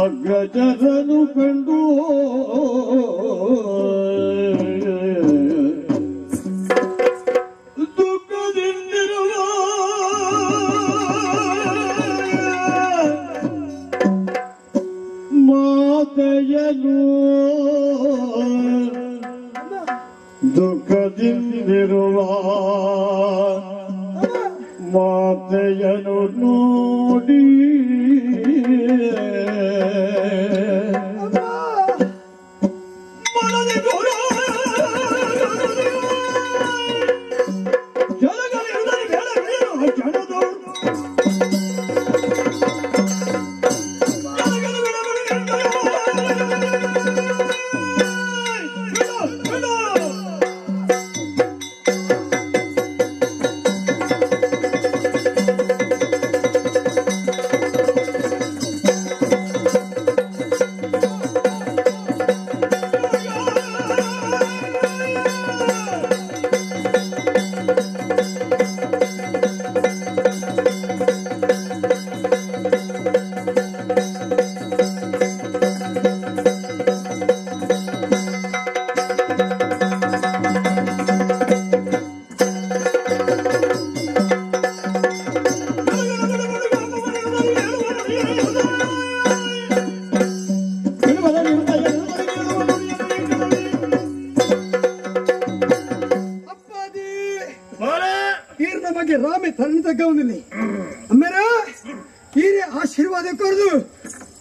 ಅಗ್ರಜರನು ಕಂಡು ದುಃಖದಿಂದಿರುವ ಮಾತೆಯನು ದುಃಖದಿಂದಿರುವ ಮಾತೆಯನು ನೋಡಿ ಆಶೀರ್ವಾದ ಕೊರದು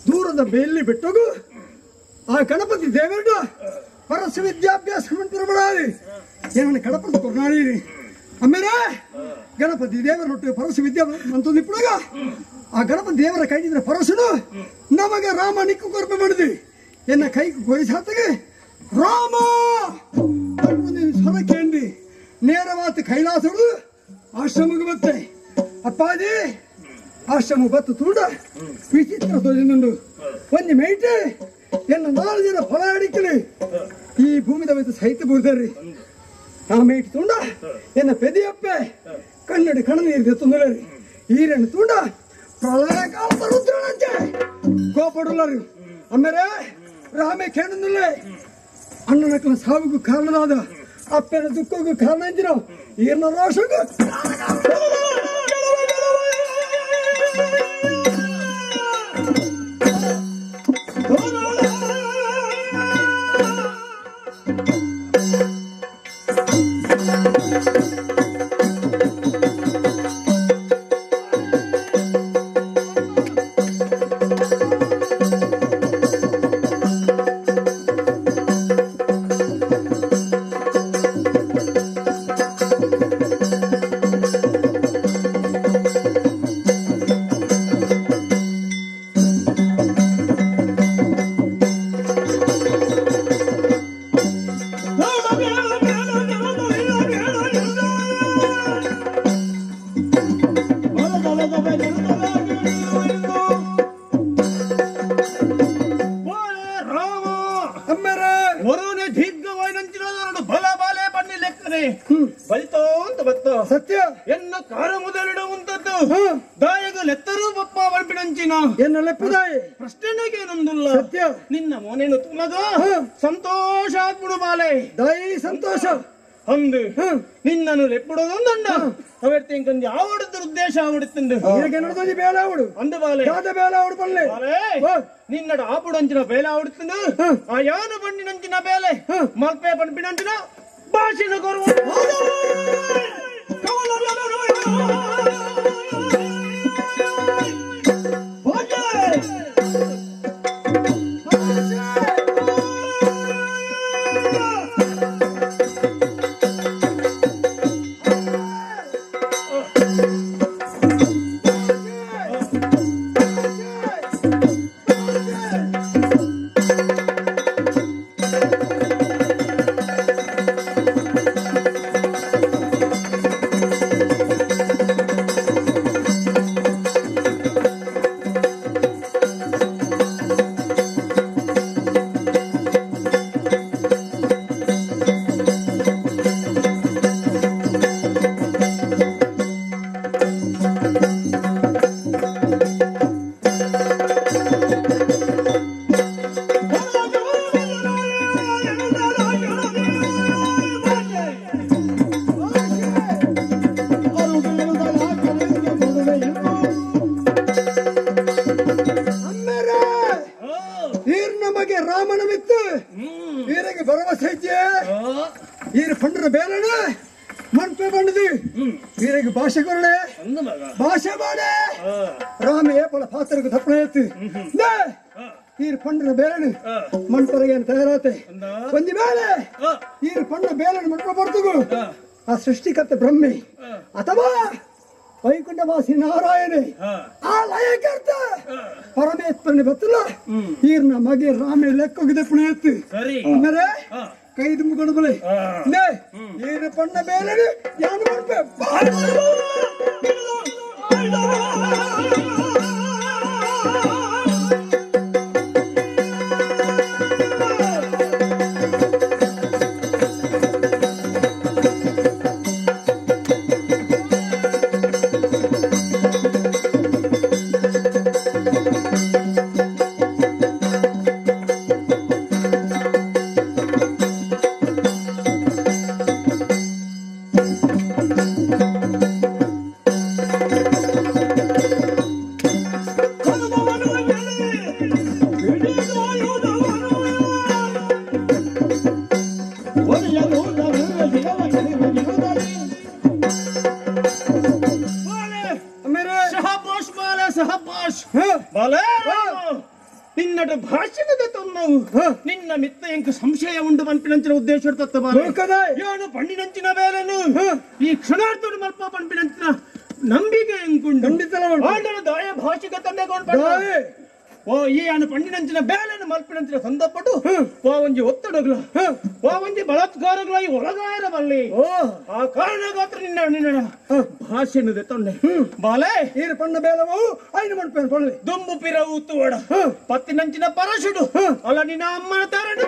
ದೂರದ ಬೇಲಿ ಬಿಟ್ಟೋಗು ಆ ಗಣಪತಿ ದೇವರಡು ಪರಸು ವಿದ್ಯಾಭ್ಯಾಸ ಮಂತ್ರಬಡಾರಿ ಏನನ್ನ ಗಣಪತಿ ಕೊರ್ನಾಳೀರಿ ಆಮೇಲೆ ಗಣಪತಿ ದೇವರೊಟ್ಟು ಪರಸು ವಿದ್ಯಾ ಮಂತೊಂದಿಪ್ಪುಡಗ ಆ ಗಣಪತಿ ದೇವರ ಕೈಗಿದ್ರೆ ಪರಸುನು ನಮಗ ರಾಮ ನಿಕ್ಕು ಕೊರ್ಪೆ ಮಾಡಿದ್ವಿ ಎನ್ನ ಕೈ ಕೊರಿಸಾತಗೆ ರಾಮ ಸ್ವರ ಕೇಂದ್ರಿ ನೇರವಾದ ಕೈಲಾಸಡು ಆಶ್ರಮಕ್ಕೆ ಬತ್ತೆ ಅಪ್ಪಾಜಿ ಆಶ್ರಮ ಬತ್ತು ತೂಡ ವಿಚಿತ್ರ ತೋಜಿನುಂಡು ಒಂಜಿ ಮೇಟೆ ಎನ್ನ ನಾಲ್ಕು ಜನ ಫಲ ಅಡಿಕಲಿ ಈ ಭೂಮಿದ ಬೈತ ಸಹಿತ ಬುರ್ದರ್ರಿ ಆ ಮೇಟ್ ತುಂಡ ಎನ್ನ ಪೆದಿಯಪ್ಪೆ ಕಣ್ಣಡಿ ಕಣ್ಣ ನೀರು ತೆತ್ತೊಂದುಲರಿ ಈರನ್ನು ತುಂಡ ಪ್ರಳಯ ಕಾಲದ ರುದ್ರನಂಚೆ ಕೋಪಡುಲ್ಲರು ಆಮೇಲೆ ರಾಮೆ ಕೇಣುಂದುಲ್ಲೆ ಅಣ್ಣನಕ್ಕನ ಸಾವಿಗೂ ಕಾರಣನಾದ ಅಪ್ಪನ ದುಃಖಕ್ಕೂ ಕಾರಣ ಇಂದಿನ ಈರ್ನ ರೋಷಕ್ಕೂ ಸತ್ಯ ಎನ್ನ ಕಾರ ಮೊದಲಿಡುವಂತದ್ದು ದಾಯಗಲೆತ್ತರೂ ಬಪ್ಪ ಬಲ್ಪಿನಂಚಿನ ಎನ್ನ ಲೆಪ್ಪುದಾಯಿ ಪ್ರಶ್ನೆಗೇನೊಂದುಲ್ಲ ಸತ್ಯ ನಿನ್ನ ಮೋನೇನು ತುಮಗ ಸಂತೋಷ ಆಗ್ಬಿಡು ಬಾಲೆ ದಾಯಿ ಸಂತೋಷ ಅಂದು ನಿನ್ನನ್ನು ಲೆಪ್ಪುಡೋದೊಂದಂಡ ಅವೆರ್ತಿಂಕಂದು ಯಾವಡದ್ರ ಉದ್ದೇಶ ಆವಡುತ್ತಂದು ಬೇಲಾವಡು ಅಂದು ಬಾಲೆ ಬೇಲಾವಡು ಬಲ್ಲೆ ನಿನ್ನಡ ಆಪುಡಂಚಿನ ಬೇಲೆ ಆವಡುತ್ತಂದು ಆ ಯಾನ ಬಣ್ಣಿನಂಚಿನ ಬೇಲೆ ಮಲ್ಪೆ ಪಂಪಿನಂಚಿನ ಭಾಷೆನ ಕೊರುವ ಮಗೆ ರಾಮನ ಮಿತ್ತು ಈರಿಗೆ ಭರವಸೆ ಇದ್ದೆ ಈರು ಪಂಡ್ರ ಬೇಲನ ಮನ್ಪೆ ಬಂಡದು ಈರಿಗೆ ಭಾಷೆ ಕೊರಳೆ ಭಾಷೆ ಮಾಡೆ ರಾಮ ಏಪಲ ಪಾತ್ರಕ್ಕೆ ತಪ್ಪಣ ಎತ್ತು ಈರು ಪಂಡ್ರ ಬೇಲನು ಮಣ್ಪರಗೆ ತಯಾರಾತೆ ಒಂಜಿ ಮೇಲೆ ಈರು ಪಂಡ ಬೇಲನು ಮಣ್ಪ ಬರ್ತಗು ಆ ಸೃಷ್ಟಿಕರ್ತ ಬ್ರಹ್ಮೆ ಅಥವಾ ವೈಕುಂಠವಾಸಿ ನಾರಾಯಣೆ ಆ ಲಯಕರ್ತ ಪರಮೇಶ್ವರನ ಬತ್ತಲ್ಲ ಈರ್ನ ಮಗೆ ರಾಮೆ ಲೆಕ್ಕೋಗಿದೆ ಪುಣೆಯತ್ತು ಅಂದರೆ ಕೈ ತುಂಬಿಕೊಂಡು ಬಲೆ ಈರು ಪಣ್ಣ ಬೇಲನು ಯಾನು ಮಾಡ್ಪೆ ನಿನ್ನಡ ಭಾಷಣದ ತೊನ್ನವು ನಿನ್ನ ಮಿತ್ತ ಎಂಕ ಸಂಶಯ ಉಂಡು ಪನ್ಪಿನಂಚಿನ ಉದ್ದೇಶ ಏನು ಪಣ್ಣಿನಂಚಿನ ಬೇಲನು ಈ ಕ್ಷಣಾರ್ಥನು ಮಲ್ಪ ಪನ್ಪಿನಂಚಿನ ನಂಬಿಕೆ ಎಂಕುಂಡು ದಾಯ ಭಾಷಿಕ ತಂದೆ ಓ ಈ ಅನು ಪಣ್ಣಿನಂಚಿನ ಬೇಲನ್ನು ಮಲ್ಪಿನಂಚಿನ ಸಂದಪಟ್ಟು ಓ ಒಂಜಿ ಒತ್ತಡಗ್ಲ ಓ ಒಂಜಿ ಬಲಾತ್ಕಾರಗಳ ಈ ಒಳಗಾಯರ ಬಲ್ಲಿ ಆ ಕಾರಣಗಾತ್ರ ನಿನ್ನ ನಿನ್ನ ಭಾಷೆನದೆ ತೊಂಡೆ ಬಾಲೆ ಈರು ಪಣ್ಣ ಬೇಲವು ಐನು ಮಣ್ಪೇನು ಪಳ್ಳಿ ದುಂಬು ಪಿರವು ತೋಡ ಪತ್ತಿನಂಚಿನ ಪರಶುಡು ಅಲ್ಲ ನಿನ್ನ ಅಮ್ಮನ ತರಡು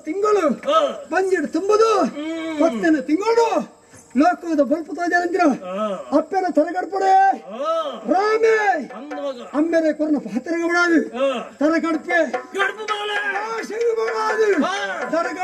ತಿಂಗಳು ಬಂದಿಡು ತುಂಬುದು ಪತ್ತನ ತಿಂಗಳು ಲೋಕದ ಬಲ್ಪು ತೋಜಂದ್ರ ಅಪ್ಪನ ತರಗಡ್ಪಡೆ ರಾಮೇ ಅಮ್ಮೇಲೆ ಕೊರನ ಪಾತ್ರೆಗೆ ಬಿಡಾದು ತರಗಡ್ಪೆ ತರಗಡ್ಪೆ.